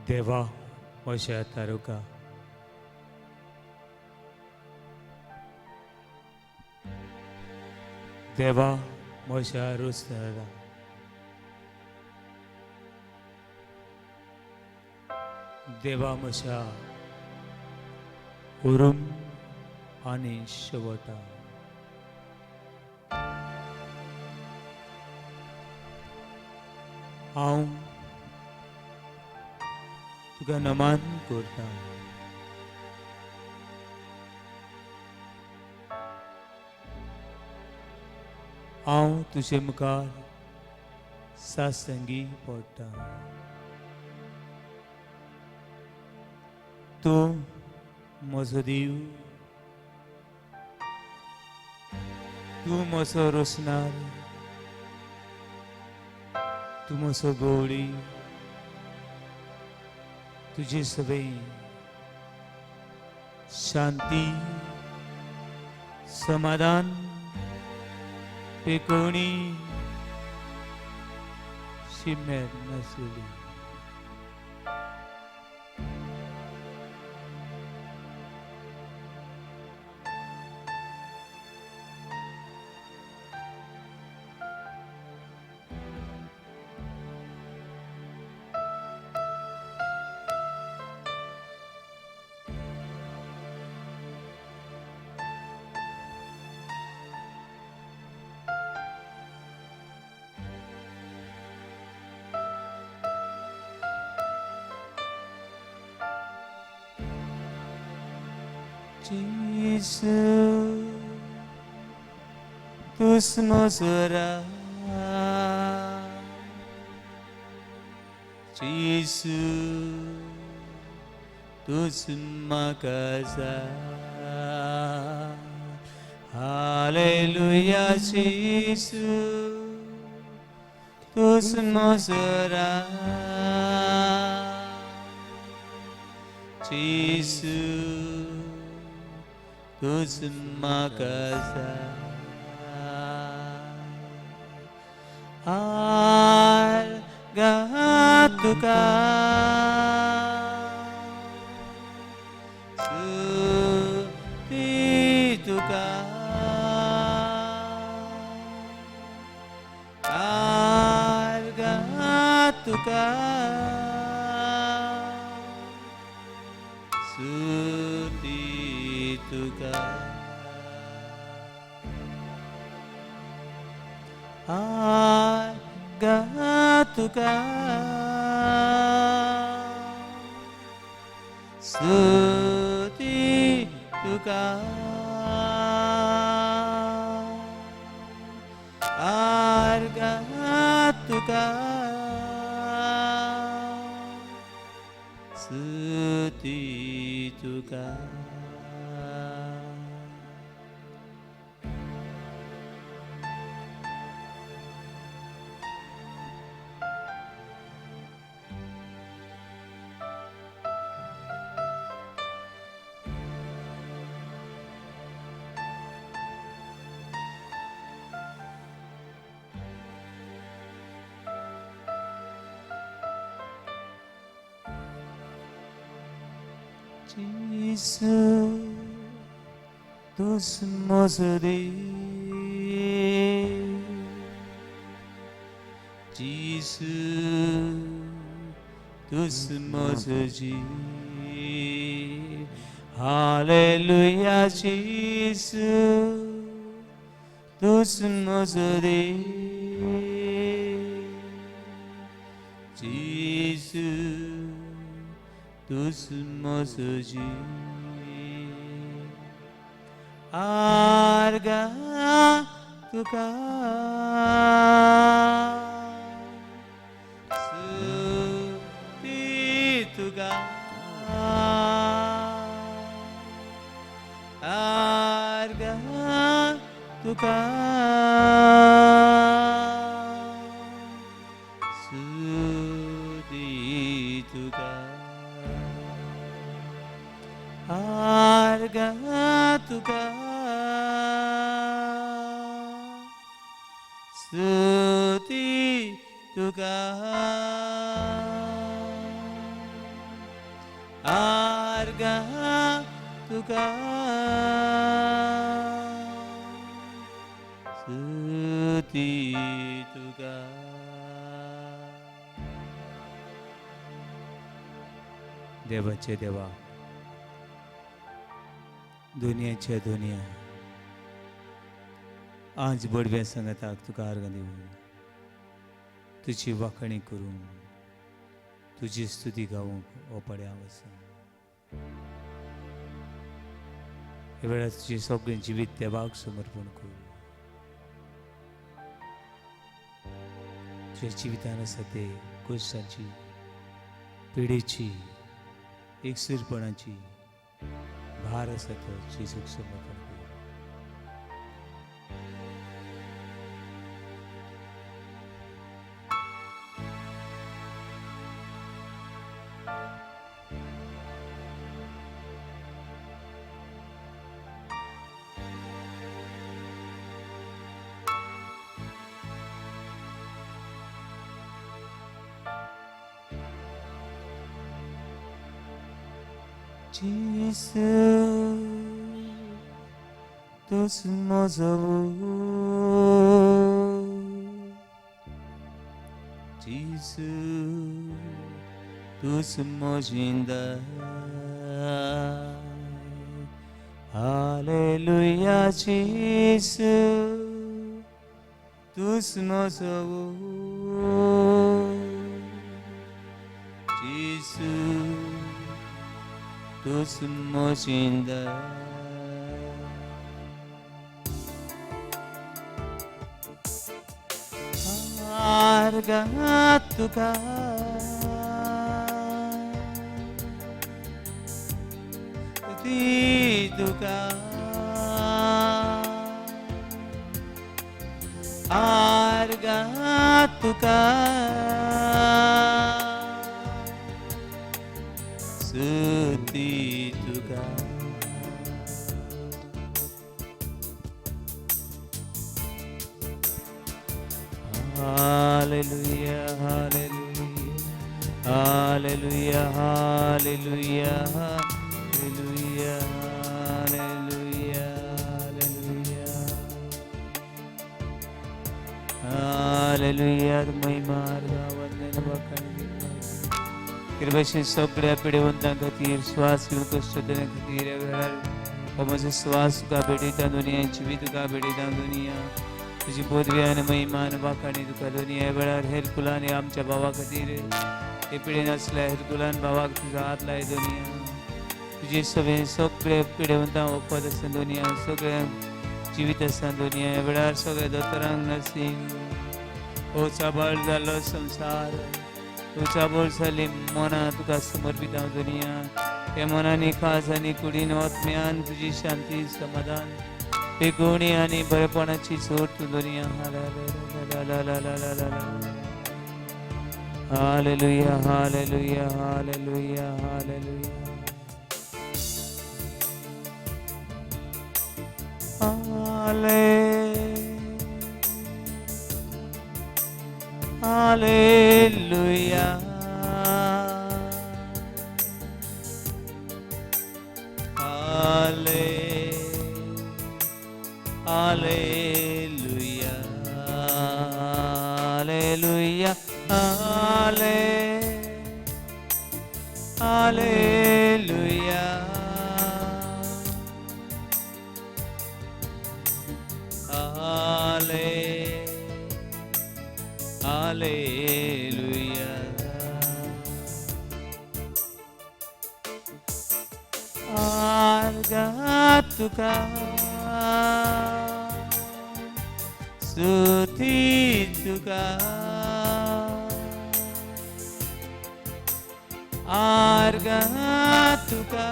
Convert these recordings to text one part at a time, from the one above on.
देवा म्हज्या तारुका, देवा म्हज्या रोसणारा, देवा म्हज्या उरूम आनी शेवटा, हांव तुका नमन करता. हांव तुजे मुखार सासंगी पडटा. तूं म्हजो देव, तूं म्हजो रोसणार, तूं म्हजो गवळी. तुजे सगळी शांती, समाधान, पेकोवणी शिमेर नासली. जेसू तूंच म्हजो राज, जेसू तूंच म्हाका जाय. हालेलुया जेसू तूंच म्हजो राज, जेसू तूंच म्हाका जाय. आर्गां तुका, स्तुती तुका, आर्गां तुका, स्तुती तुका, आर्गां तुका, स्तुती तुका, आर्गां तुका, स्तुती तुका. जेसू तूंच म्हजो देव, जेसू तूंच म्हजो जीव. हालेलुया जेसू तूंच म्हजो देव, जेसू तूंच म्हजो जीव. आर्गां तुका, स्तुती तुका, आर्गां तुका, स्तुती तुका, आर्गां तुका, स्तुती तुका. तुका स्तुती तुका. देवाचे देवा, दुनियाचे दुनिया, आज बडव्या सांगाताक तुका आर्गां दिवन तुजी वाखणी करूंक, तुजी स्तुती गावंक हो पड्याव आसा. ह्या वेळार तुजें सगळें जिवीत देवाक समर्पण करूं. तुज्या जिवितान आसा ते कश्टाची, पिडेची, एकसुरपणाची भार आसा तो जेजूक समर्पण करूं. जेजू तूंच म्हजो, जेजू तूंच म्हजी दाय. हालेलुया जेजू तूंच म्हजो, जेजू तूंच म्हजी दाय. आर्गां तुका स्तुती तुका, आर्गां तुका स्तुती तुका. Hallelujah, hallelujah, hallelujah, hallelujah, hallelujah, hallelujah, hallelujah, hallelujah. महिमा वंदन बखाणी कृपेशी सगळ्या पिडेवंतां खातीर, श्वास घेवन कश्टतल्या खातीर ह्या वेळार हो म्हजो श्वास तुका भेटयता दुनिया, जिवीत तुका भेटयता दुनिया, तुजी पदवी आनी महिमा आनी वाखाणी तुका दुनिया. ह्या वेळार हेर कुलान आमच्या भावा खातीर, हे पिडेन आसल्या हेर कुलान भावाक तुजो हात लाय दुनिया. तुजे सगळे सगळे पिडेवंतां वखद आसा दुनिया, सगळ्यांक जिवीत आसा दुनिया. ह्या वेळार सगळ्या दोतोरांक, नर्सींक, हो चाबळ जाल्लो संवसार, तूं चाबळ जाल्ली मनां तुका समर्पीत हांव दुनिया. हे मनांनी खास आनी कुडीन आत्म्यान तुजी शांती, समाधान, बेगोणी आनी बरेपणाची जोड तूं दुनिया. Hallelujah, hallelujah, hallelujah, hallelujah. Hallelujah, hallelujah, hallelujah, hallelujah, hallelujah. आर्गां तुका स्तुती तुका, आर्गां तुका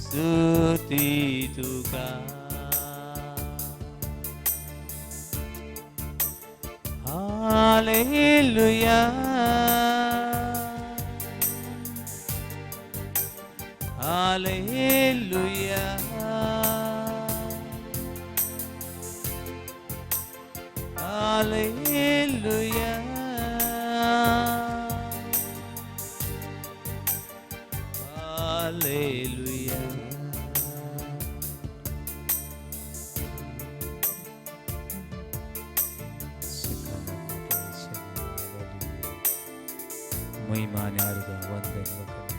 स्तुती तुका. Hallelujah, hallelujah, hallelujah. महिमा आनी अर्घ वंदन वखण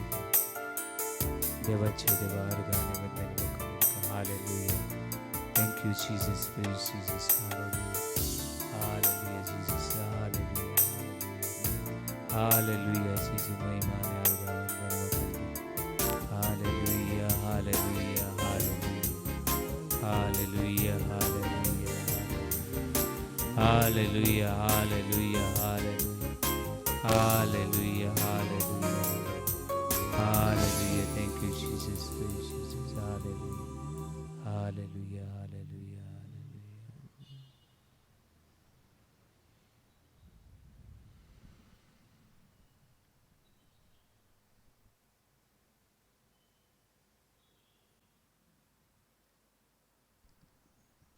देवाचे देवा अर्घ आनी वंदन वखण. Hallelujah. Thank you Jesus. Praise Jesus. Hallelujah, hallelujah Jesus. Hallelujah, hallelujah Jesus. महिमा आनी अर्घ वंदन वखण. Hallelujah, hallelujah, hallelujah, hallelujah, hallelujah, hallelujah, hallelujah, hallelujah, hallelujah, hallelujah, hallelujah. Thank you Jesus. Praise Jesus. Hallelujah, hallelujah, hallelujah, hallelujah.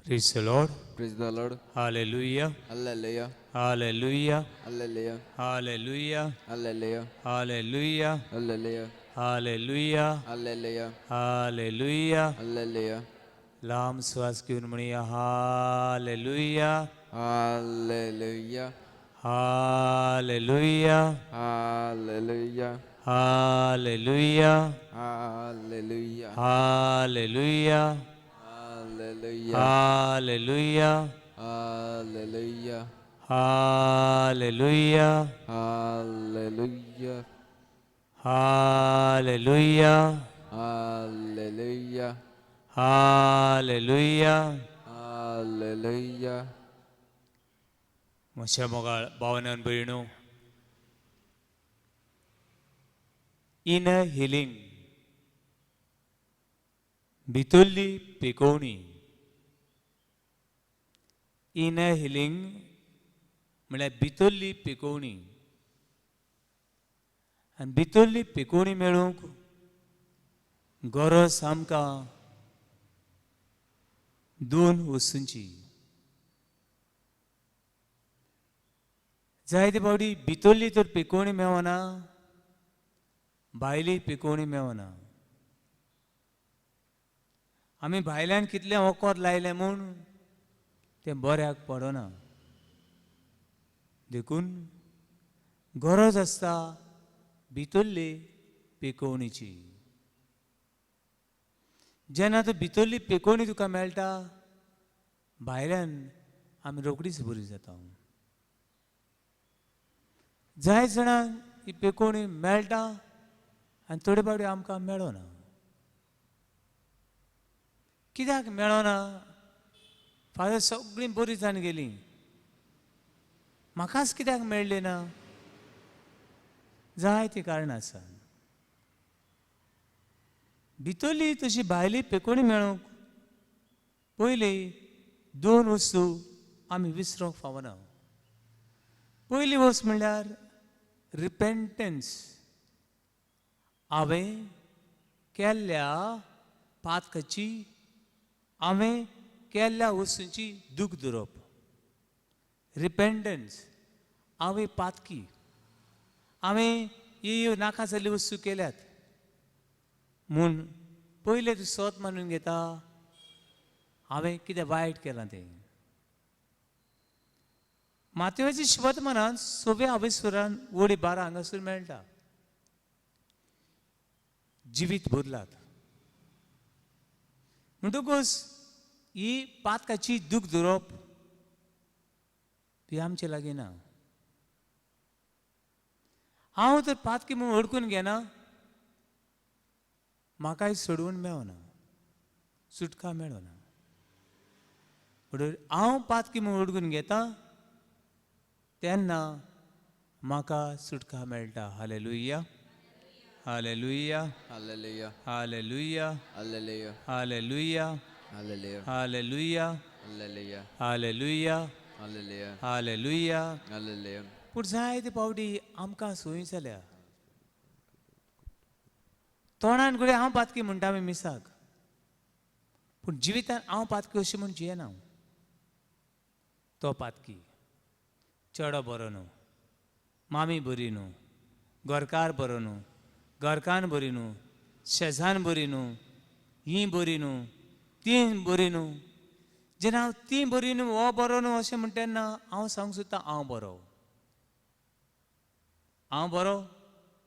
Praise the Lord. Praise the Lord. Hallelujah. Hallelujah. Hallelujah. Hallelujah. Hallelujah. Hallelujah. Hallelujah. Hallelujah. Hallelujah. Hallelujah. Hallelujah. Hallelujah. लांब श्वास घेऊन म्हणूया hallelujah. Hallelujah. Hallelujah. Hallelujah. Hallelujah. Hallelujah. Hallelujah. Hallelujah. Hallelujah. Hallelujah. Hallelujah. Hallelujah. Hallelujah. Hallelujah. Hallelujah. Hallelujah. म्हज्या मोगाळ भावनान भयणो, inner healing, भितरली पिकोवणी. Inner healing म्हळ्यार भितरली पिकोवणी. आनी भितरली पिकोवणी मेळूंक गरज आमकां दोन वस्तूंची. जायते फावटी भितरली तर पिकोवणी मेळना, भायली पिकोवणी मेळना. आमी भायल्यान कितलें वखद लायलें म्हूण तें बऱ्याक पडना. देखून गरज आसता भितरली पिकोवणीची. जेन्ना तूं भितरली पिकोवणी तुका मेळटा, भायल्यान आमी रोखडीच बरी जाता. जाय जाणांक ही पिकोवणी मेळटा आनी थोडे फावटी आमकां मेळना. कित्याक मेळना? फादर सगळीं बरी जावन गेलीं, म्हाकाच कित्याक मेळ्ळी ना? जायतीं कारणां आसा. भितरली तशी भायली पिकोवणी मेळूंक पयली दोन वस्तू आमी विसरूंक फावना. पयली वस्त म्हणल्यार रिपेंटन्स. हांवें केल्ल्या पातकाची, हांवें केल्ल्या वस्तूंची दूख धरप, रिपेंटन्स. हांवें पातकी, हांवें ही नाका जाल्ली वस्तू केल्यात म्हूण पयलें तूं सत मानून घेता हांवें कितें वायट केलां तें. मातयेची शपथ मनान सव्या अवेस्वरान वडी 12 हांगासर मेळटा. जिवीत बदलात म्हणटकूच ही पातकाची दूख धरप ही आमचे लागीं ना. हांव तर पातकी म्हूण अडकून घेना, म्हाकाय सोडून मेळना, सुटका मेळना. म्हणटकीर हांव पातकी म्हूण अडकून घेता तेन्ना म्हाका सुटका मेळटा. Hallelujah, hallelujah, hallelujah, hallelujah, hallelujah, hallelujah, hallelujah, hallelujah, hallelujah, hallelujah, hallelujah, hallelujah. Hallelujah. पूण जायते फावटी आमकां संवय जाल्या तोंडान घडये हांव पातकी म्हणटा आमी मिसाक, पूण जिवितान हांव पातकी अशें म्हूण जियेना. तो पातकी, चेडो बरो न्हू, मामी बरी न्हू, घरकार बरो न्हू, घरकान्न बरी न्हू, शेजान्न बरी न्हू, ही बरी न्हू, ती बरी न्हू. जेन्ना हांव ती बरी न्हू, हो बरो न्हू अशें म्हणटा तेन्ना हांव सांगूंक सोदता हांव बरो, हांव बरो.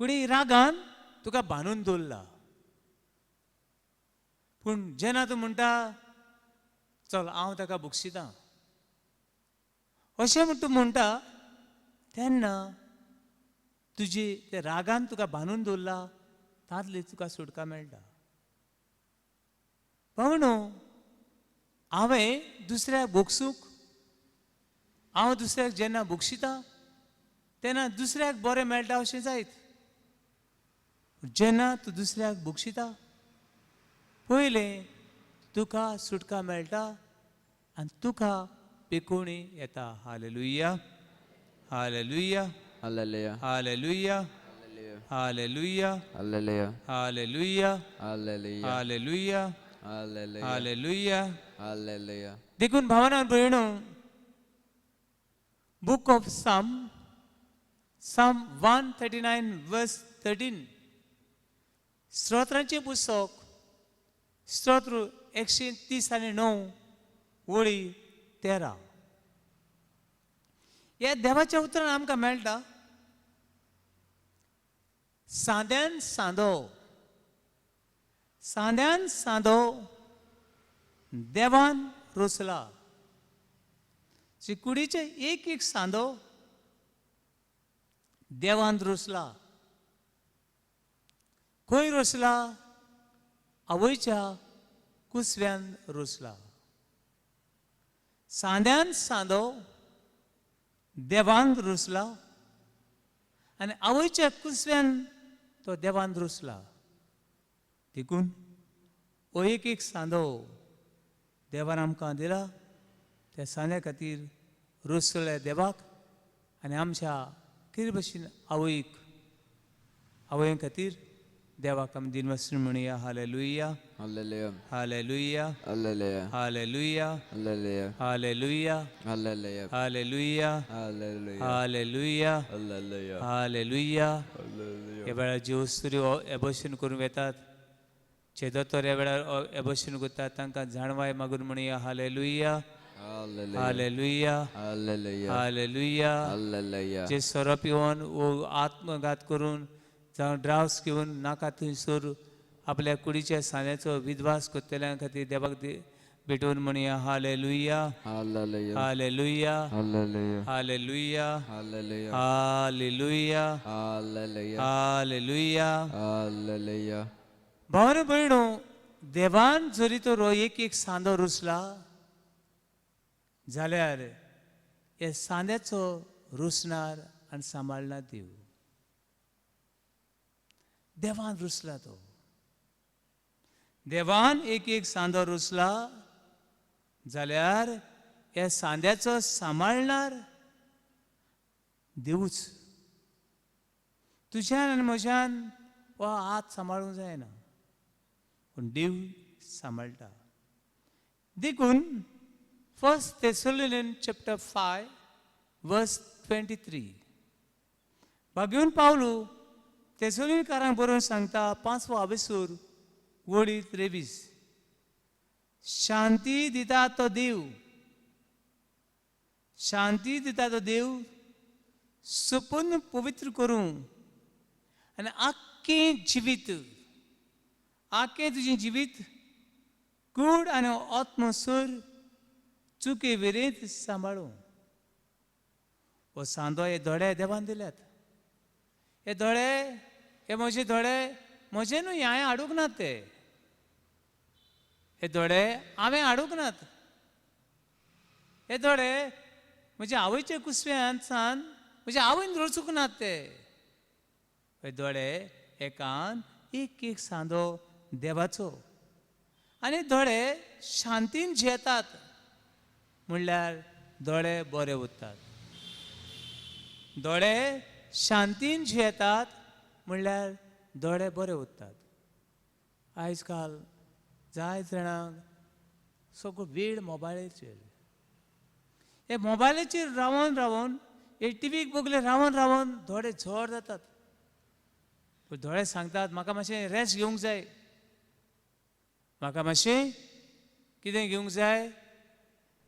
कुडी रागान तुका बांदून दवरला. पूण जेन्ना तूं म्हणटा चल हांव ताका बक्षितां अशें म्हण तूं म्हणटा तेन्ना तुजी ते रागान तुका बांदून दवरला तातली तुका सुटका मेळटा. भावनो, हांवें दुसऱ्याक बोगसूंक, हांव दुसऱ्याक जेन्ना बक्षितां तेन्ना दुसऱ्याक बरें मेळटा अशें जायत. जेन्ना तूं दुसऱ्याक बक्षिता पयलें तुका सुटका मेळटा आनी तुका पेकोवणी येता. Hallelujah, hallelujah, hallelujah, hallelujah, hallelujah, hallelujah, hallelujah, hallelujah, hallelujah, hallelujah, hallelujah. Hallelujah. देखून भावना भयणो, book of Psalm, Psalm 139 verse 13, स्तोत्रांचें पुस्तक स्तोत्र 139 वळी 13. ह्या देवाच्या उतरान आमकां मेळटा सांद्यान सांदो, सांद्यान सांदो देवान रोसला. कुडीचे एक एक सांदो देवान रोसला. खंय रोसला? आवयच्या कुसव्यान रोसला. सांद्यान सांदो देवान रोसला आनी आवयच्या कुसव्यान तो देवान रोसला. देखून हो एक एक सांदो देवान आमकां दिला. त्या सांद्या खातीर रोसल्या देवाक आनी आमच्या कितें भशेन आवयक, आवय खातीर देवाक आमी दिनवास म्हणया. Hallelujah, hallelujah, hallelujah, hallelujah, hallelujah, hallelujah, hallelujah, hallelujah, hallelujah, hallelujah, hallelujah, hallelujah, hallelujah. Hallelujah. ह्या वेळार ज्यो वस्तुरी एबोशन करूंक येतात, जे दोतोर ह्या वेळार एबोशन करतात तांकां जाणवाय मागून म्हणया. Hallelujah, hallelujah, hallelujah, hallelujah, hallelujah. Hallelujah. जे सोरो पिवन वो आत्मघात करून जावं ड्रावस घेवन नाका थंयसर आपल्या कुडीच्या सांद्याचो विध्वास करतल्या खातीर देवाक भेटोवन म्हणया. Hallelujah, hallelujah, hallelujah, hallelujah, hallelujah, hallelujah, hallelujah, hallelujah, hallelujah. Hallelujah. भावनो भयणो, देवान जरी तो रो एक एक सांदो रुसला जाल्यार हे सांद्याचो रुसणार आनी सांबाळणार देव. देवान रुसला तो, देवान एक एक सांदो रुसला जाल्यार ह्या सांद्याचो सांबाळणार देवूच. तुज्यान आनी म्हज्यान हो हात सांबाळूंक जायना, पूण देव सांबाळटा. देखून 1 Thessalonians chapter 5 verse 23 भाग्यवंत पावलू थेसलोनिकारांक बरोवन सांगता, 5वो आवेसूर वळी 23, शांती दिता तो देव, शांती दिता तो देव सपून पवित्र करूं आनी आख्खें जिवीत, आख्खें तुजें जिवीत कूड आनी आत्मसूर चुके विरेंत सांबाळूं. हो सांदो हे दोळे देवान दिल्यात. हे दोळे, हे म्हजे दोळे म्हजे न्हू, हांवें हाडूंक नात ते. हे दोळे हांवें हाडूंक नात. हे दोळे म्हज्या आवयच्या कुसव्यान सान म्हज्या आवयन रचूंक नात ते. हे दोळे एकान एक एक सांदो देवाचो आनी दोळे शांतीन जियेतात म्हणल्यार दोळे बरे उरतात. दोळे शांतीन जियेतात म्हणल्यार दोळे बरे उरतात. आयज काल जायत जाणांक सगळो वेळ मोबायलाचेर, हे मोबायलाचेर रावन रावन, हे टिवीक बगले रावन रावन दोळे झड जातात. पूण दोळे सांगतात म्हाका मातशें रेस्ट घेवंक जाय, म्हाका मातशें कितें घेवंक जाय,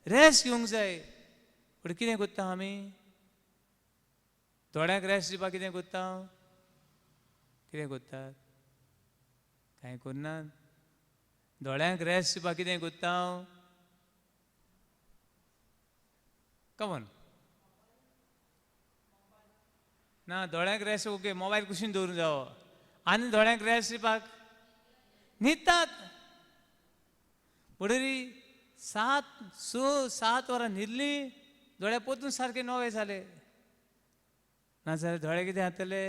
रेस्ट घेवंक जाय. पूण कितें करता आमी? दोळ्यांक रेस्ट दिवपाक कितें करता? कितें करतात? कांय करनात. दोळ्यांक रेस्ट दिवपाक कितें करता हांव? कमन ना, दोळ्यांक रेस्ट ओके, मोबायल कुशीन दवरून जावो आनी दोळ्यांक रेस्ट दिवपाक न्हिदतात. म्हणटरी 7 6 7 वरां न्हिदली, दोळे परतून सारके नवे जाले. नाजाल्यार दोळे कितें जातले?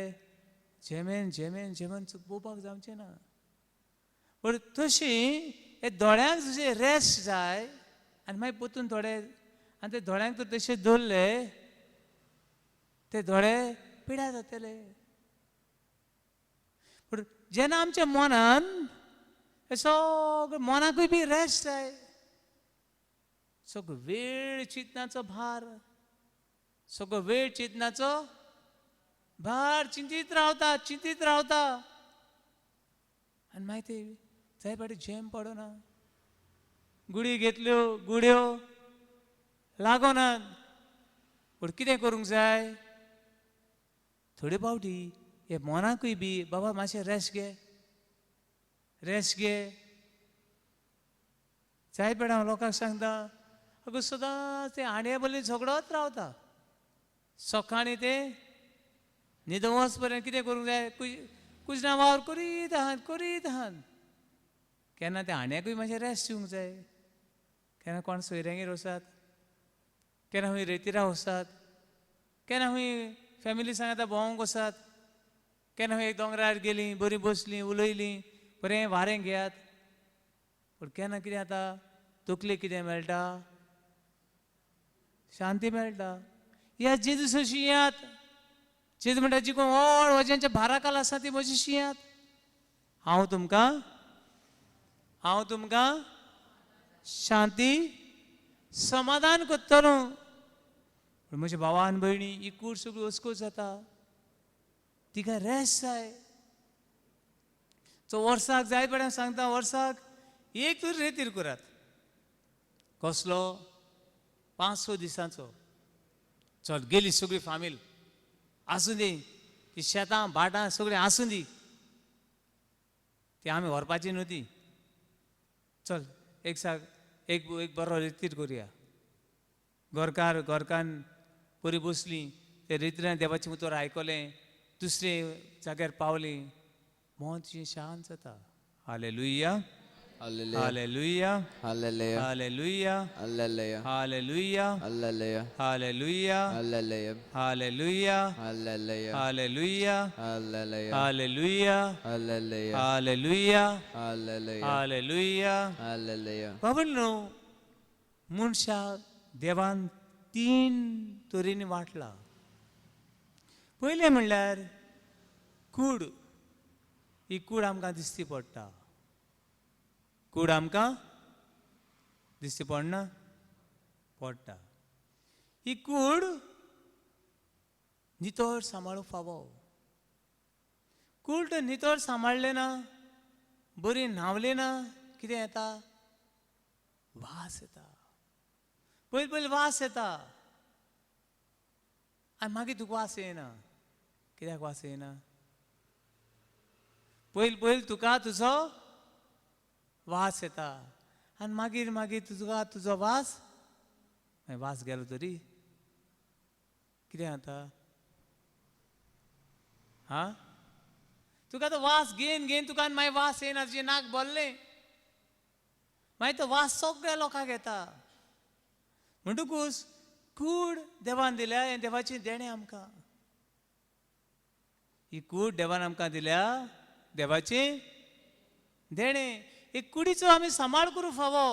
जेमेन जेमेन जेमेन पळोवपाक जावचें ना. पूण तशी हे दोळ्यांक जशें रेस्ट जाय आनी मागीर परतून दोळे, आनी ते दोळ्यांक तर तशें दवरले ते दोळे पिड्यार जातले. पूण जेन्ना आमच्या मनान हे सगळें, मनाकूय बी रेस्ट जाय. सगळो वेळ चिंतनाचो भार, सगळो वेळ चिंतनाचो भार, चिंतीत रावता चिंतीत रावता आनी मागीर ते जाय फाटी झेम पडना. गुडी घेतल्यो, गुड्यो लागोनात. पूण कितें करूंक जाय? थोडे फावटी हे मनाकूय बी बाबा मातशें रेस्ट घे, रेस्ट घे. जाय पेड हांव लोकांक सांगता, अगो सदांच ते हांड्या बल्ली झगडत रावता. सकाळीं ते न्हिदों वच पर्यंत कितें करूंक जाय? कुजना वावर करीत आहात करीत आहात. केन्ना ते हांड्याकूय मातशें रेस्ट दिवंक जाय. केन्ना कोण सोयऱ्यांगेर वचात, केन्ना खंय रेतिरा वचात, केन्ना खंय फॅमिली सांगाता भोंवंक वचात, केन्ना खंय दोंगरार गेलीं, बरीं बसलीं, उलयलीं, बरें वारें घेयात. पूण केन्ना कितें जाता? तकलेक कितें मेळटा? शांती मेळटा. ह्या जेजूस अशी येयात. जेजू म्हणटा, जी कोण व्हड वज्यांच्या भाराखाल आसा ती म्हजी शियात, हांव तुमकां, हांव तुमकां शांती समाधान करतलो. पूण म्हज्या भावान भयणी ही कूड सगळी अस्कोच जाता, तिका रेस्ट जाय. सो वर्साक जाय पडल्यार सांगता, वर्साक एक तरी रेतीर करात. कसलो? 5-6 दिसांचो. चल गेली सगळी फामील, आसूं दी ती शेतां भाटां सगळीं आसूं दी, ती आमी व्हरपाची न्हू ती. चल एक साक एक एक बरो रेतीर करुया. घरकार घरकान्न बरी बसली, ते रेतिरान देवाचें उतर आयकलें, दुसरे जाग्यार पावली, मन तुजें शांत जाता. Hallelujah, hallelujah, hallelujah, hallelujah, hallelujah, hallelujah, hallelujah, hallelujah, hallelujah, hallelujah, hallelujah, hallelujah, hallelujah, hallelujah, hallelujah, hallelujah, hallelujah, hallelujah, hallelujah. बाबांनो, मनशाक देवान 3 तरेनी वांटला. पयलें म्हणल्यार कूड. ही कूड आमकां दिसती पडटा. कूड आमकां दिसती पडना? पडटा. ही कूड नितळ सांबाळूंक फावो. कूड नितळ सांबाळ्ळें ना, बरी न्हांवलें ना, कितें येता? वास येता. पयलीं पयलीं वास येता आनी मागीर तुका वास येना. कित्याक वास येना? पयलीं पयलीं तुका तुजो वास येता आनी मागीर मागीर तुका तुजो वास, मागीर वास गेलो तरी कितें जाता? हा, तुका तो वास घेन घेन तुका आनी मागीर वास येना, तुजें नाक भरलें, मागीर तो वास सगळ्या लोकांक येता. म्हणटकूच कूड देवान दिल्या, हें देवाचें देणें आमकां. ही कूड देवान आमकां दिल्या, देवाचें देणें. ही कुडीचो आमी सांबाळ करूंक फावो.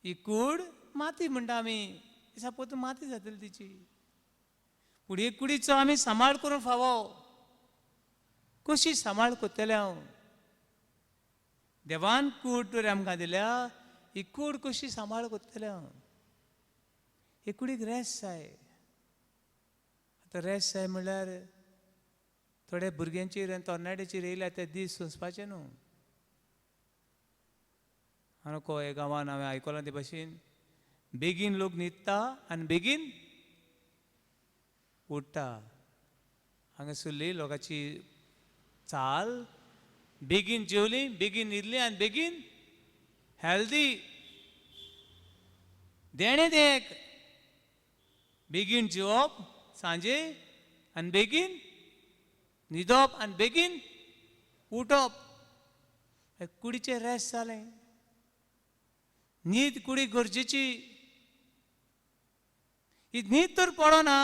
ही कूड माती म्हणटा आमी, दिसा पोतून माती जातली तिची. पूण ही कुडीचो आमी सांबाळ करूंक फावो. कशी सांबाळ करतलें हांव? देवान कूड तर आमकां दिल्या, ही कूड कशी सांबाळ करतलें हांव? ही कुडीक रेस्ट जाय. आतां रेस्ट जाय म्हणल्यार थोडे भुरग्यांचेर आनी तरणाट्यांचेर येयल्या ते दीस सोंसपाचे न्हू. हांव हे गांवान हांवें आयकलां ते भशेन बेगीन लोक न्हिदता आनी बेगीन उठ्ठा हांगासरली लोकांची चाल बेगीन जेवली, बेगीन न्हिदली आनी बेगीन हेल्दी देणें तें एक. बेगीन जेवप सांजे आनी बेगीन न्हिदप आनी बेगीन उठप. कुडीचें रेस्ट जालें. न्हीद कुडीक गरजेची. ही न्हीद तर पडना.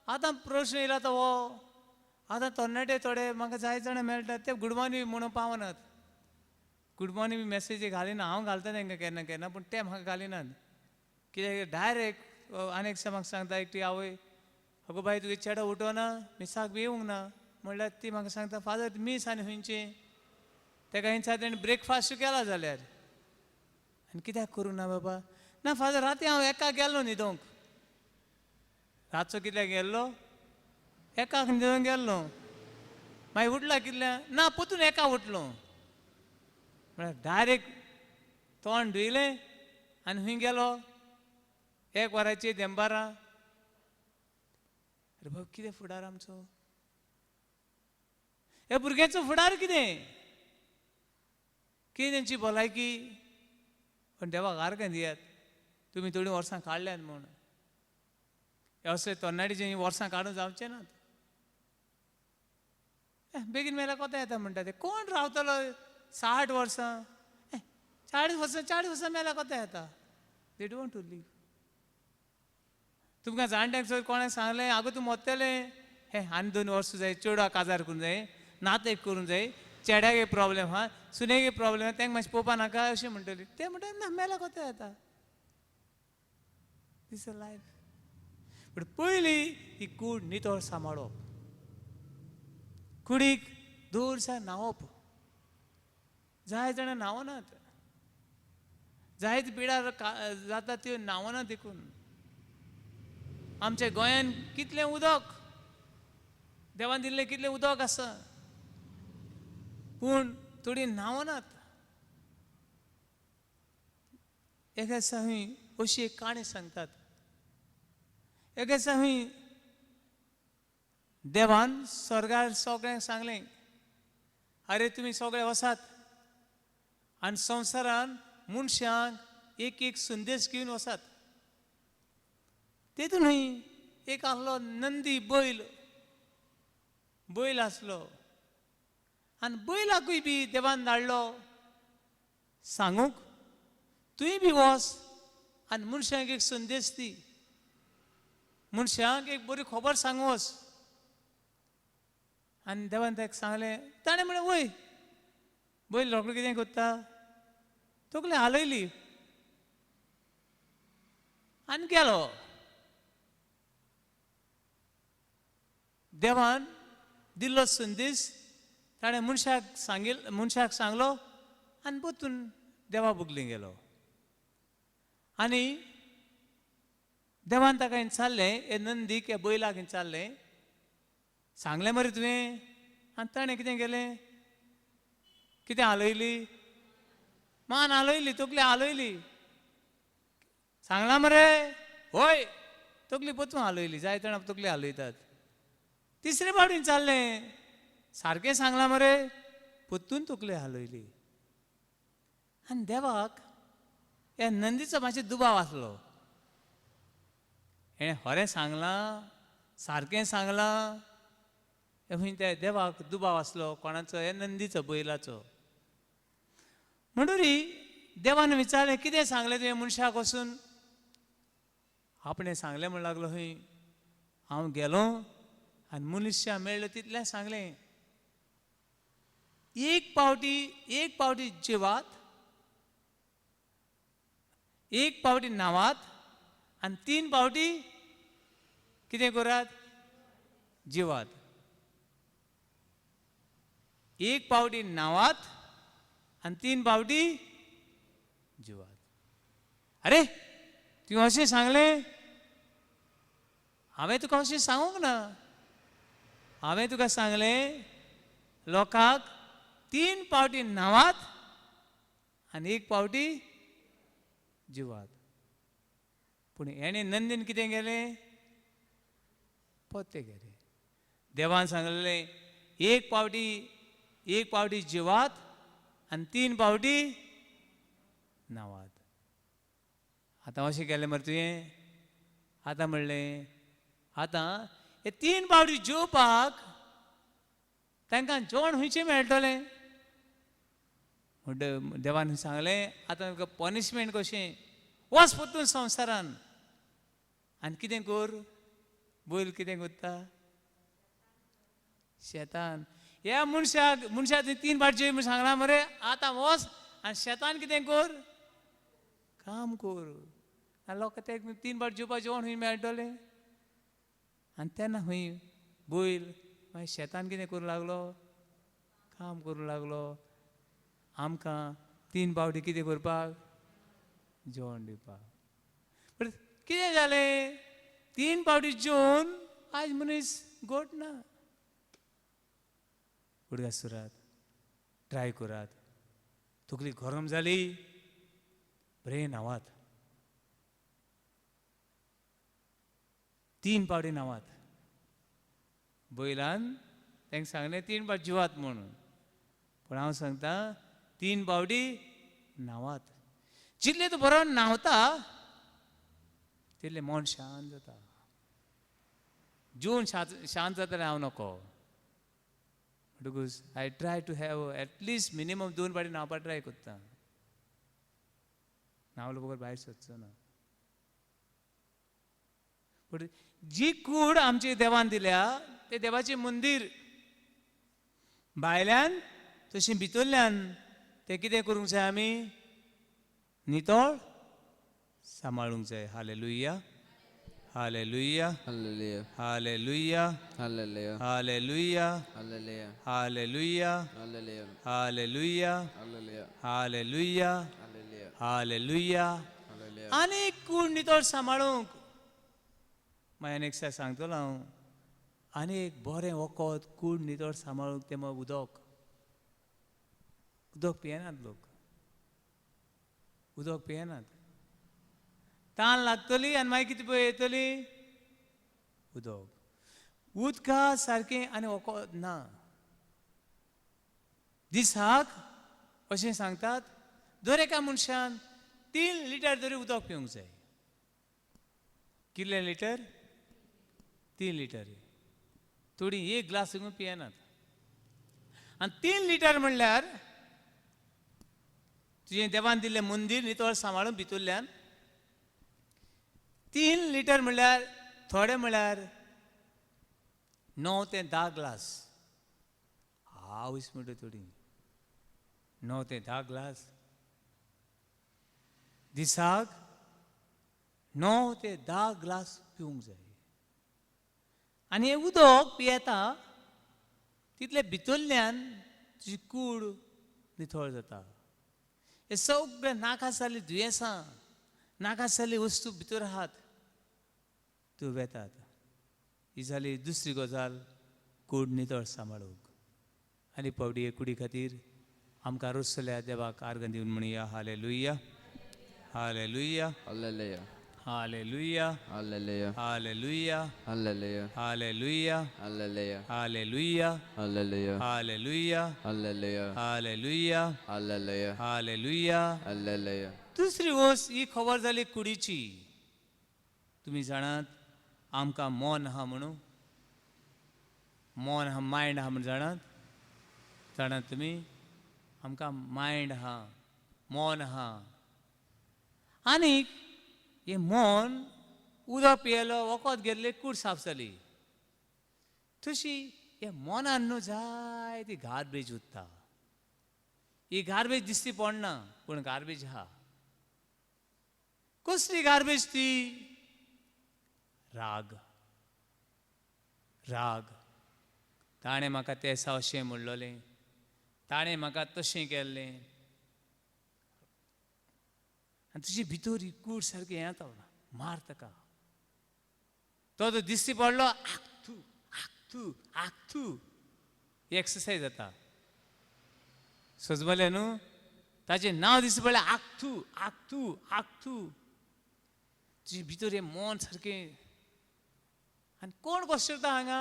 आतां प्रश्न येयला तो हो, आतां तरणाटे थोडे म्हाका जाय जाणां मेळटात ते गुड मॉर्निंग म्हणून पावनात. गुड मॉर्निंग बी मॅसेजी घालिना. हांव घालता तांकां केन्ना केन्ना, पूण ते म्हाका घालिनात. कित्याक डायरेक्ट आनी एक म्हाका सांगता एकटी आवय, अगो बाय तुगे चेडो उठोना, मिसाक बी येवंक ना. म्हणल्यार ती म्हाका सांगता, फादर मीस आनी खंयची तेका हिंसा तेणें ब्रेकफास्ट केला जाल्यार आनी कित्याक करूं ना बाबा? ना फादर राती हांव एकाक गेल्लो न्हिदोंक. रातचो कितल्याक गेल्लो? एकाक न्हिदोंक गेल्लो. मागीर उठला कितल्या? ना परतून एकाक उठलो. म्हळ्यार डायरेक्ट तोंड धुयलें आनी खंय गेलो? 1 वरांचेर देंबारां. अरे बाबा कितें फुडार आमचो? ह्या भुरग्यांचो फुडार कितें? कितें तेंची भलायकी? पण देवाक आर्गां दियात, तुमी थोडीं वर्सां काडल्यात म्हूण. हे असले तरणाटे वर्सां काडून जावचे नात. बेगीन मेल्यार कोता येता म्हणटा ते. कोण रावतलो 60 वर्सां? 40 वर्सां, 40 वर्सां मेल्यार कोता येता? They don't to live. तुमकां जाणट्यांक सर कोणें सांगलें, आगो तूं मरतलें, हें आनी 2 वर्सां जाय, चेडवाक काजार करूंक जाय, नातेक करूंक जाय, चेड्याक एक प्रॉब्लेम आहा, सुनेक एक प्रॉब्लेम आहा, तांकां मातशें पळोवपा नाका अशें म्हणटली. ते म्हणटा ना मेल्यार कोता येता. This a life. पूण पयलीं ही कूड नितळ सांबाळप, कुडीक दर न्हांवप. जाय जाणां न्हांवनात, जायत पिडार जाता त्यो न्हांवना. देखून आमच्या गोंयान कितलें उदक देवान दिल्लें, कितलें उदक आसा, पूण थोडीं न्हांवनात. एका दिसा खंय अशी एक काणी सांगतात. एका दिसा खंय देवान स्वर्गार सगळ्यांक सांगलें, अरे तुमी सगळे वसात आनी संवसारान मनशांक एक एक संदेश घेवन वसात. तेतून न्हय एक आसलो नंदी बैल, बैल आसलो आनी बैलाकूय बी देवान धाडलो सांगूंक, तुंय बी वच आनी मनशांक एक संदेश दी, मनशांक एक बरी खबर सांगू वच. आनी देवान ताका सांगलें, ताणें म्हणलें वय. बैल रोकडो कितें करता, तकली हालयली आनी गेलो. देवान दिल्लो संदेश ताणें मनशाक सांगिल, मनशाक सांगलो आनी परतून देवा बुगली गेलो. आनी देवान ताका विचारलें, हे नंदीक ह्या बैलाक विचारलें, सांगलें मरे तुवें? आनी ताणें कितें केलें? कितें हालयली? मान हालयली, तकली हालयली. सांगलां मरे? हय. तकली परतून हालयली. जाय जाणां तकली हालयतात. तिसरे फावटी विचारलें, सारकें सांगलां मरे? परतून तकली हालयली. आनी देवाक ह्या नंदीचो मातसो दुबाव आसलो, हेणें खरें सांगलां, सारकें सांगलां. खंय त्या देवाक दुबाव आसलो कोणाचो? ह्या नंदीचो, बैलाचो. म्हणटरी देवान विचारलें, कितें सांगलें तुवें मनशाक वचून? आपणें सांगलें म्हण लागलो, खंय हांव गेलो आनी मनुष्या मेळ्ळें तितलें सांगलें, एक पावटी, एक पावटी जेवात, एक पावटी न्हावात आनी 3 पावटी कितें करात? जेवात. 1 पावटी न्हावात आनी 3 पावटी जेवात. अरे तुवें अशें सांगलें? हांवें तुका अशें सांगूंक ना. हांवें तुका सांगलें लोकांक 3 पावटी न्हावात आनी 1 पावटी जिवात. पूण हेणें नंदीन कितें केलें? पोत्तें केलें. देवान सांगलें एक पावटी, एक पावटी जिवात आनी 3 पावटी न्हावात. आतां अशें केलें मरे तुवें, आतां म्हणलें आतां हे 3 पावटी जेवपाक तांकां जेवण खंयचें मेळटलें? म्हणटा देवान सांगलें आतां तुका पनिशमेंट कशें, वच परतून संवसारान आनी कितें कर, बैल कितें करता शेतान. ह्या मनशाक मनशाक तुवें 3 पावटी जेव म्हूण सांगलां मरे, आतां वच आनी शेतान कितें कर, काम कर. आनी लोकां ते 3 पावटी जेवपाक जेवण खंय मेळटलें? आनी तेन्ना खंय बैल मागीर शेतान कितें करूं लागलो, काम करूं लागलो. आमकां 3 पावटी कितें करपाक, जेवण दिवपाक. बरें कितें जालें, 3 पावटी जेवन आयज मनीस गोट ना. उडगास सुरात, ट्राय करात, तकली गरम जाली बरें न्हावात, 3 पावटी न्हावात. बैलान तांकां सांगलें 3 पावटी जिवात म्हणून, पूण हांव सांगता 3 पावटी न्हावात. जितलें तूं बरो न्हांवता तितलें मन शांत जाता. जेवन शांत जातलें हांव नको. म्हणटकूच I try to have at least minimum 2 पावटी न्हांवपाक ट्राय करता. न्हांवलो बगर भायर सरचो ना. पूण जी कूड आमची देवान दिल्या तें देवाचें मंदीर, भायल्यान तशें भितरल्यान तें कितें करूंक जाय, आमी नितळ सांबाळूंक जाय. Hallelujah, hallelujah, hallelujah, hallelujah, hallelujah, hallelujah, hallelujah, hallelujah, hallelujah, hallelujah, hallelujah, hallelujah, hallelujah, hallelujah. Hallelujah. आनी कूड नितळ सांबाळूंक मागीर आनी एक सांगतलो हांव, आनी एक बरें वखद कूड नितळ सांबाळूंक तें मग उदक. उदक पियेनात लोक, उदक पियेनात. तान लागतली आनी मागीर कितें पळय येतली उदक. उदका सारकें आनी वखद ना. दिसाक अशें सांगतात दर एका मनशान 3 लिटर तरी उदक पिवंक जाय. कितले लिटर? 3 लिटर. थोडी 1 ग्लास सुद्दां पियेनात. आनी 3 लिटर म्हणल्यार तुजें देवान दिल्लें मंदीर नितळ सांबाळून भितरल्यान 3 लिटर म्हणल्यार थोडे म्हणल्यार 9 ते 10 ग्लास. आवयस म्हणटा थोडी 9 ते 10 ग्लास दिसाक, 9 ते 10 ग्लास पिवंक जाय. आनी हें उदक पियेता तितले भितरल्यान तुजी कूड नितळ जाता. हे सगळे नाका जाल्ली दुयेंसां, नाका जाल्ली वस्तू भितर आहात त्यो वेतात. ही जाली दुसरी गजाल, कूड नितळ सांबाळूंक. आनी पावटी हे कुडी खातीर आमकां रोसल्या देवाक आर्गां दिवन म्हणया hallelujah, hallelujah, hallelujah, hallelujah, hallelujah, hallelujah, hallelujah, hallelujah, hallelujah, hallelujah, hallelujah, hallelujah, hallelujah, hallelujah, hallelujah, hallelujah. Hallelujah. दुसरी गोश्ट ही खबर जाली कुडीची. तुमी जाणात आमकां मन आहा म्हणून, मन आहा, मायंड आहा म्हूण जाणात, जाणात तुमी? आमकां मायंड आहा, मन आहा. आनीक हें मन उदक पियेलो, वखद घेतलें, कूड साफ जाली. तशी हे मनान न्हू जायती गार्बेज उरता. ही गार्बेज दिसती पडना, पूण गार्बेज आहा. कसली गार्बेज ती? राग. राग. ताणें म्हाका तें अशें म्हणलोलें, ताणें म्हाका तशें केल्लें. आनी तुजी भितर ही कूड सारकी हें जाता, मार ताका. तो तो दिसती पडलो, आक्थू आक्थू आक्थू, ही एक्सरसायज जाता. सजमलें न्हू? ताचें नांव दिसती पडलें, आक्थू आक्थू आक्थू. तुजे भितर हें मन सारकें. आनी कोण कश्ट करता हांगा?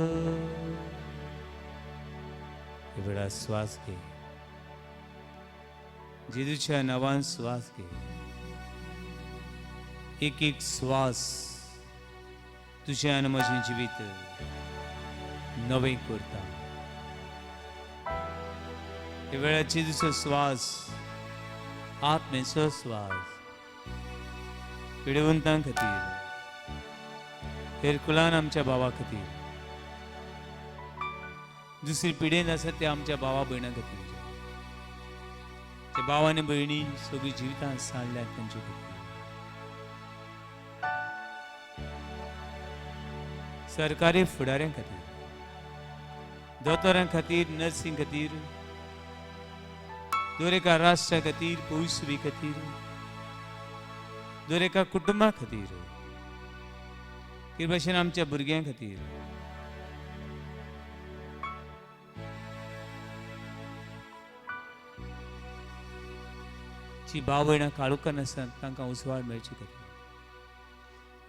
हे वेळार स्वास घे, जेजूच्या नांवान स्वास घे. एक एक स्वास तुजें आनी म्हजें जिवीत नवें करता. हे वेळार जेजूचो स्वास, आत्म्याचो स्वास पिडेवंतां खातीर, हेरकुलान आमच्या भावा खातीर, दुसरी पिडेन आसा ते आमच्या भावा भयणां खातीर, ते भाव आनी भयणी सगळीं जिवितां सांडल्यात तांचे खातीर, सरकारी फुडाऱ्यां खातीर, दोतोरां खातीर, नर्सीं खातीर, दर एका राष्ट्रा खातीर, पयसुबी खातीर, दर एका कुटुंबा खातीर, ते भाशेन आमच्या भुरग्यां खातीर. जी भाव भयणां काळोखान आसात तांकां उजवाड मेळचे खातीर,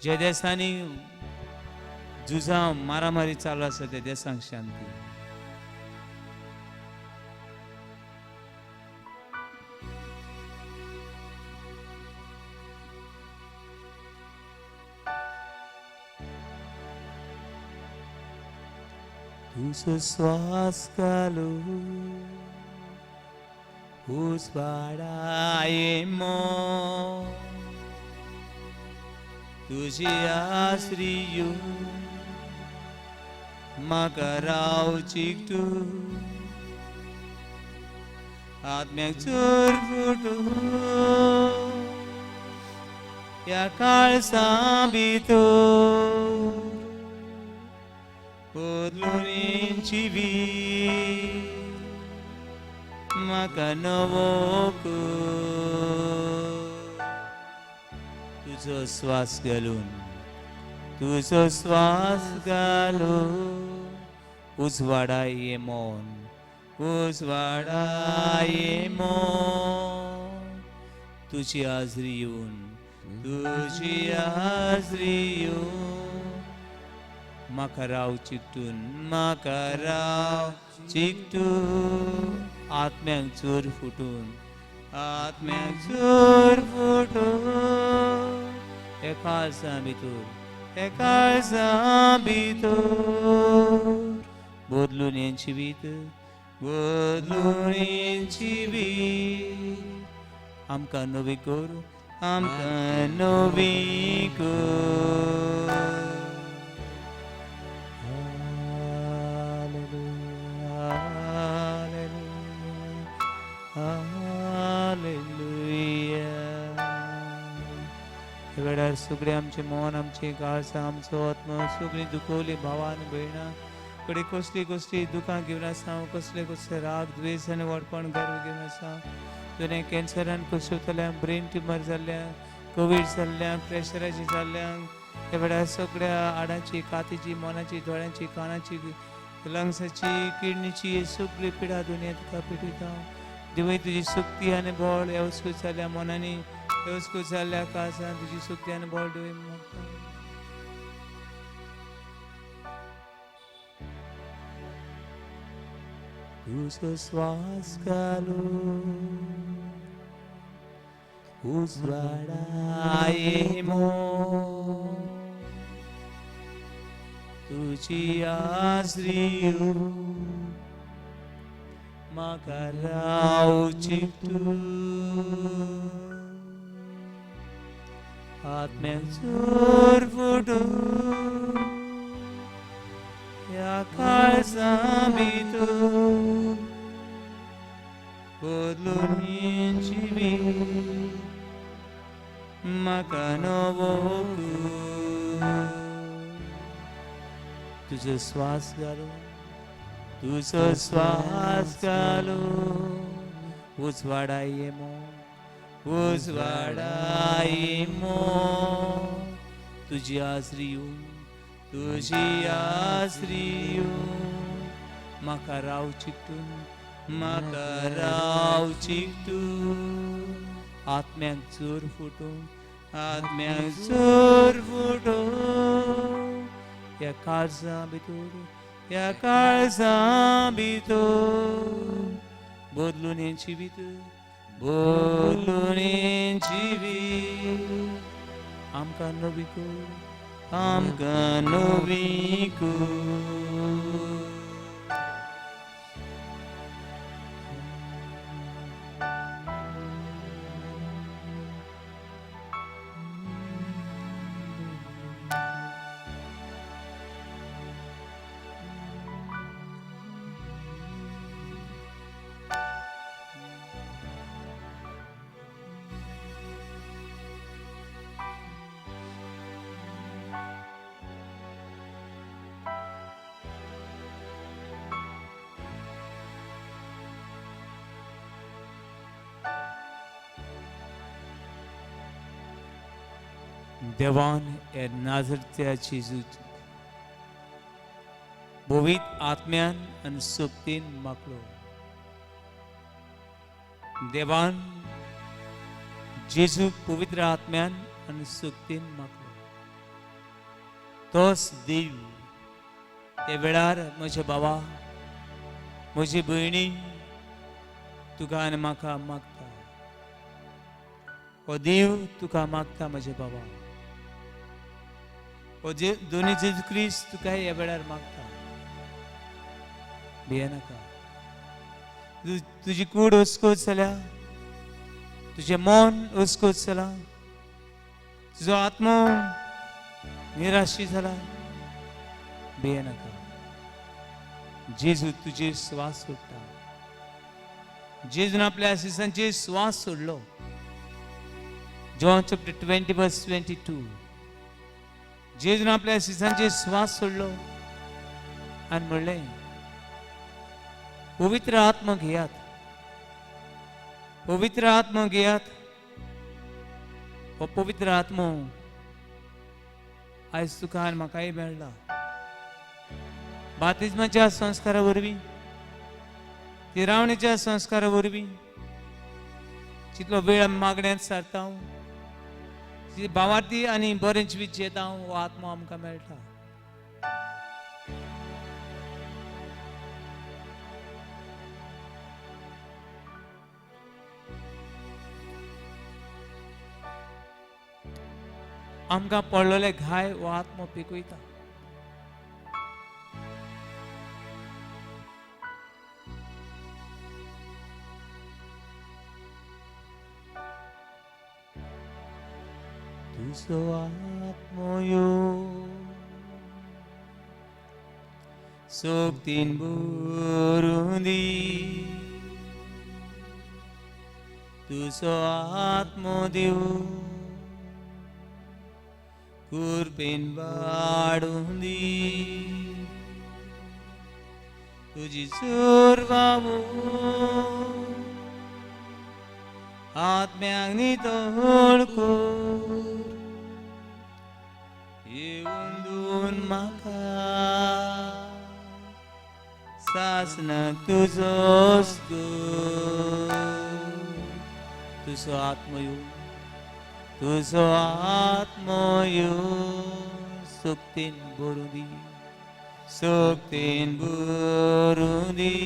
ज्या देशांनी झुजां मारामारी चालू आसा त्या देशांक शांती, तुजो स्वास घालू उजवाडाये मन, तुजी आसरी येवन म्हाका रावची तूं, आत्म्याक चोर फुटूं ह्या काळसा भितर, बदलून जिवीत म्हाका नवो कर. तुजो स्वास घालून, तुजो स्वास घालून उजवाडाये मन, उजवाडाये मन, तुजी हाजरी येवन, तुजी हाजरी येवन म्हाका राव चिकटून, म्हाका राव चिकटून, आत्म्याक जोर फुटून, आत्म्याक जोर फुटून, एका काळजा भितर, एका काळजा भितर बदलून हें जिवीत, बदलून हें जिवीत, आमकां नवी कर, आमकां नवी कर. वेळार सगळें आमचें मन, आमचें काळजां, आमचो आत्मो सगळीं दुखवली भावान भयणां कडे कसली कसली दुखां घेवन आसा, कसले कसले राग द्वेश आनी व्हडपण गर्व घेवन आसा. तुवें कॅन्सरान कसवतल्या, ब्रेन ट्युमर जाल्ल्या, कोवीड जाल्ल्या, प्रेशराची जाल्ल्या, त्या वेळार सगळ्या हाडांची, कातीची, मनाची, दोळ्यांची, कानाची, लंग्साची, किडनीची सगळी पिडा दुनिया तुका पेटयता. देवय तुजी शक्ती आनी बळ वेवस्थीत जाल्या मनांनी, वेवस्थीत जाल्ल्या काळजान तुजी शक्ती आनी बळ देवय मागता. तुजो स्वास घालून उजवाडाये मन, तुजी आसरी म्हाका रावची तूं, आत्म्याक जोर फुटूं ह्या काळजा भितर, बदलून हें जिवीत म्हाका नवो कर. तुजो स्वास घालून, तुजो स्वास घालून उजवाडाये मन, उजवाडाये मन, तुजी आसरी येवन, तुजी आसरी येवन म्हाका राव चिकटून, म्हाका राव चिकटून, आत्म्याक जोर फुटून, आत्म्याक जोर फुटून, ह्या काळजा भितर, ह्या काळजा भितर बदलून हें जिवीत, बदलून हें जिवीत, आमकां नवी कर, आमकां नवी कर. देवान हे नाजरत्या जेजूक भोवीत आत्म्यान आनी सोबतीन मागलो. देवान जेजूक पवित्र आत्म्यान आनी सोबतीन मागलो. तोच देव हे वेळार म्हज्या बाबा, म्हजी भयणी, तुका आनी म्हाका मागता. हो देव तुका मागता म्हजे बाबा, हो जे दोनी जेजू क्रिस्त तुका ह्या वेळार मागता. भियेनाका. तुजी कूड अस्कोत जाल्या, तुजें मन अस्कोत जालां, तुजो आत्मो निराशी जाला, भियेनाका. जेजू तुजेर स्वास सोडटा. जेजून आपल्या आशिसांचेर स्वास सोडलो. John chapter 20 verse 22. जेजून आपल्या आशिसांचेर स्वास सोडलो आनी म्हणलें, पवित्र आत्मा घेयात, पवित्र आत्मा घेयात. हो पवित्र आत्मो आयज तुका आनी म्हाकाय मेळ्ळा. बातिज्माच्या संस्कारा वरवीं, तिरावणेच्या संस्कारा वरवीं, जितलो वेळ आमी मागण्यांत सारता, भावार्थी आनी बरें जिवीत जियेता, हो आत्मो आमकां मेळटा. आमकां पडलेले घाय हो आत्मो पिकयता. तुजो आत्मो यो सोगतीन भरून दी, तुजो आत्मो दिव कुरपेन वाडून दी, तुजी चोर बाबू आत्म्याक नितळ कर, येवन दोन म्हाका सासणाक तुजोच कर. तुजो आत्मो येवं, तुजो आत्मो येवं, सोगतीन भरून दी, सोगतीन भरून दी.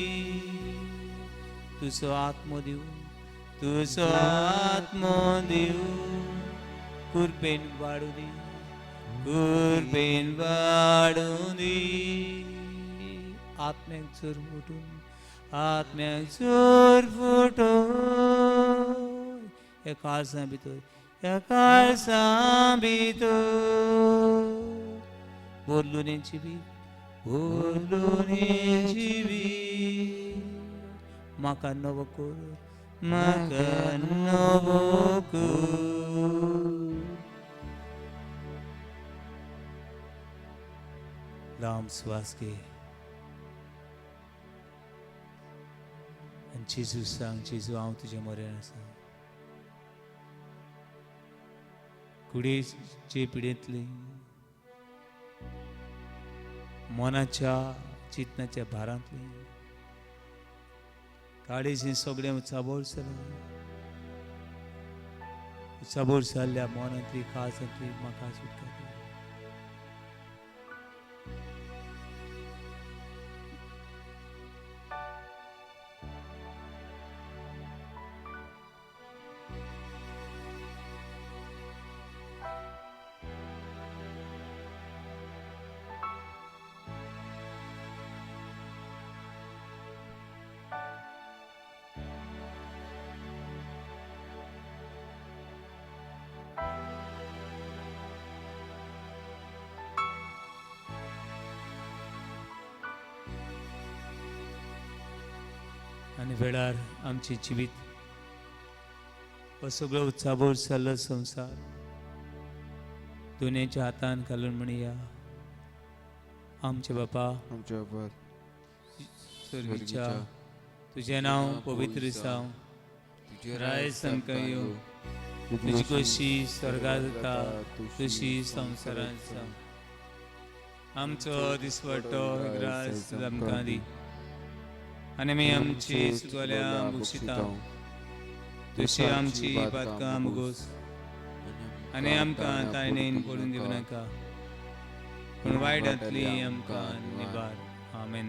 तुजो आत्मो दिवं, तुजो आत्मो दिवं, कुरपेन वाडूं दी, कुरपेन वाडूं दी. आत्म्याक चोर फुटून, आत्म्याक चोर फुटून, ह्या काळजां भितर, ह्या काळजां भितर बोलून जिवीत, बोलून जिवीत, म्हाका नवो कर, म्हाका नवो कर. लांब श्वास घे आनी जेजू सांग, जेजू हांव तुजे मरेन आसा. कुडीचे पिडेंतली, मनाच्या चिंतनाच्या भारांतली, काळीज सगळें उचाबोर जालां, उचाबोर जाल्ल्या मनांतली काळजांतली म्हाका सुटका दी. वेळार आमचें जिवीत हो सगळो उत्साबोर जाल्लो संवसार दुनियेच्या हातान घालून म्हणया, आमचे बापा आमच्या बापा स्वर्गीच्या, तुजें नांव पवित्र जावं, तुजें राय आमकां येवं, तुजी कशी स्वर्गात जाता तशी संवसारांत जावं. आमचो दिसवटो ग्रास आमकां दी आनी आमी आमची चुकल्या बक्षिता तशी आमची पातकां मुगोस आनी आमकां ताणेन पडून दिवं नाका, पूण वायटांतली आमकां निबार. आमेन.